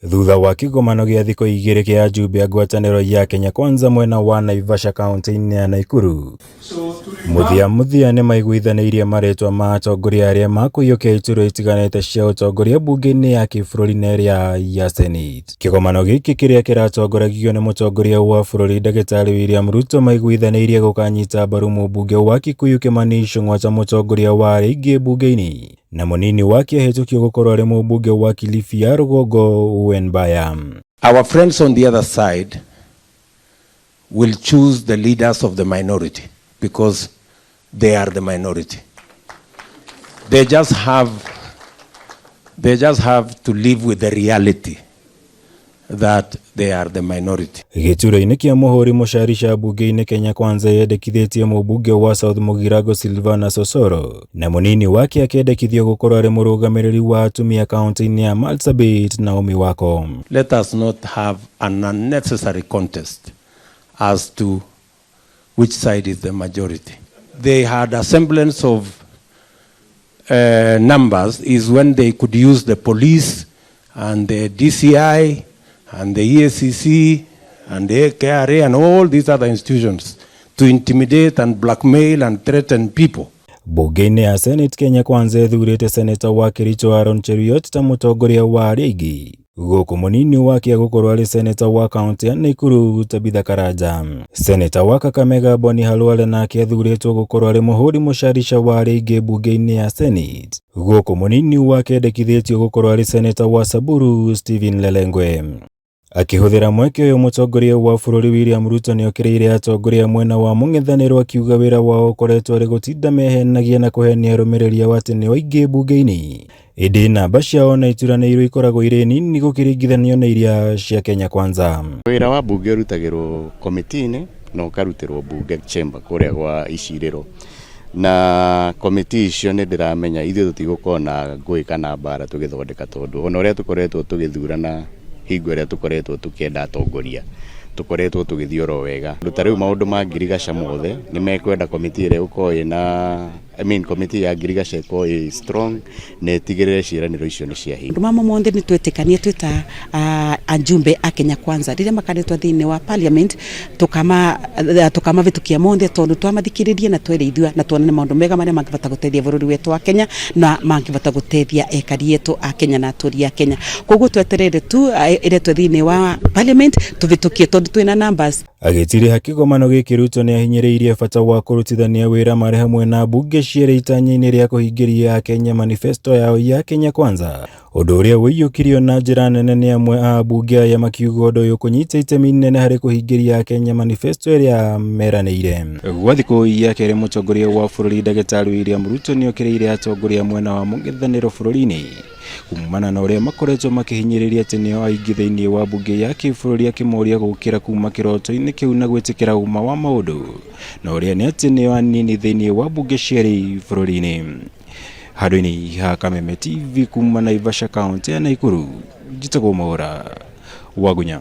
Thutha wa kĩgomano gĩa thikũ igĩrĩ kĩa ajumbe a ngwatanĩro ya Kenya Kwanza mwena wa Naivasha kaunti-inĩ ya Nakuru, mũthia mũthia nĩ maiguithanĩirie marĩtwa ma atongoria arĩa makũiyũkia iturwa itiganĩte cia ũtongoria mbunge-inĩ ya kĩbũrũri na ĩrĩa ya Senate. Kĩgomano gĩkĩ kĩrĩa kĩratongoragio nĩ mũtongoria wa bũrũri Ndagĩtarĩ William Ruto maiguithanĩirie gũkanyita mbaru mũmbunge wa Kikuyu Kimani Ichung'wa ta mũtongoria wa arĩa aingĩ mbunge-inĩ na mũnini wake ahĩtũkio gũkorwo arĩ mũmbunge wa Kilifi ya rũgongo Owen Baya. Our friends on the other side will choose the leaders of the minority because they are the minority. They just have to live with the reality that they are the minority. Gĩturwa-inĩ kĩa mũhũri mũcarica mbunge-inĩ Kenya Kwanza yendekithĩtie mũmbunge wa South Mugirango Silvana Sosoro na mũnini wake akendekithio gũkorwo arĩ mũrũgamĩrĩri wa atumia kaunti-inĩ ya Marsabit Naomi Wako. Let us not have an unnecessary contest as to which side is the majority. They had a semblance of numbers is when they could use the police and the DCI and the EACC and the KRA and all these other institutions to intimidate and blackmail and threaten people. Mbunge-inĩ ya Senate Kenya Kwanza ĩthurĩte seneta wa Kericho Aaron Cheruiyot ta mũtongoria wa arĩa aingĩ gũkũ mũnini wake agũkorwo arĩ seneta wa kaunti ya Nakuru Tabitha Karanja. Seneta wa Kakamega Boni Khalwale nake athurĩtwo gũkorwo arĩ mũhũri mũcarica wa arĩa aingĩ mbunge-inĩ ya Senate gũkũ mũnini wake endekithĩtio gũkorwo arĩ seneta wa Samburu Stephen Lelengwe. Akĩhũthĩra mweke ũyũ mũtongoria wa bũrũri William Ruto nĩokĩrĩire atongoria mwena wa mũng'ethanĩro akiuga wĩra wao ũkoretwo arĩ gũtinda mehenagia na kũhenia arũmĩrĩri ao atĩ nĩo aingĩ mbunge-inĩ ĩndĩ namba ciao na ituranĩirwo ikoragwo irĩ nini gũkĩringithanio na iria cia Kenya Kwanza. Wĩra wa mbunge ũrutagĩrwo komiti-inĩ na ũkarutĩrwo mbunge chamber kũrĩa gwa icirĩro na komiti icio nĩ ndĩramenya ithuĩ tũtigũkorwo na ngũĩ kana mbara tũgĩthondeka tondũ ona ũrĩa tũkoretwo tũgĩthurana hingo ĩrĩa tũkoretwo tũkĩenda atongoria tũkoretwo tũgĩthiĩ oro wega ta rĩu maũndũ ma ngirigaca mothe nĩ mekwenda komiti ĩrĩa ĩgũkorwo ĩna I mean komiti ya ngirigaca ĩkorwo ĩ strong na ĩtigĩrĩre ciĩranĩro icio nĩ ciahinga. Maũndũ mamwe mothe nĩ twetĩkania twĩ ta ajumbe a Kenya Kwanza rĩrĩa makaretwo thĩinĩ wa parliament tukamavĩtũkia mothe tondũ twamathikĩrĩria na twereithua na tuona nĩ maũndũ mega marĩa mangĩbata gũteithia bũrũri wetu wa Kenya na mangĩbata gũteithia ekari etu a Kenya na atũri a Kenya. Koguo twetereire tu ĩretwo thĩinĩ wa parliament tũvĩtũkie tondũ twĩna numbers. Agĩtiriha kĩgomano gĩkĩ Ruto nĩahinyĩrĩirie bata wa kũrutithania wĩra marĩ hamwe na mbunge cierĩ itanya-inĩ rĩa kũhingĩria Akenya manifesto yao ya Kenya Kwanza ũndũ ũrĩa ũiyũkirio na njĩra nene nĩ amwe a ambunge aya makiuga ũndũ ũyũ kũnyita itemi inene harĩ kũhingĩria Akenya manifesto ĩrĩa meranĩire. Gwa thikũ ya kerĩ mũtongoria wa bũrũri Ndagĩtarĩ William Ruto nĩokĩrĩire atongoria mwena wa mũng'ethanĩro bũrũri-inĩ kumana na ũrĩa makoretwo makĩhinyĩrĩria atĩ nĩo aingĩ thĩinĩ wa mbunge ya kĩbũrũri akĩmoria gũkĩra kuma kĩroto-inĩ kĩu na gwĩtĩkĩra ũma wa maũndũ na ũrĩa nĩ atĩ nĩo anini thĩinĩ wa mbunge cierĩ bũrũri-inĩ. Handũ-inĩ ha Kameme TV kuma Naivasha kaunti ya Nakuru njĩtagwo Mwaũra Wagunya.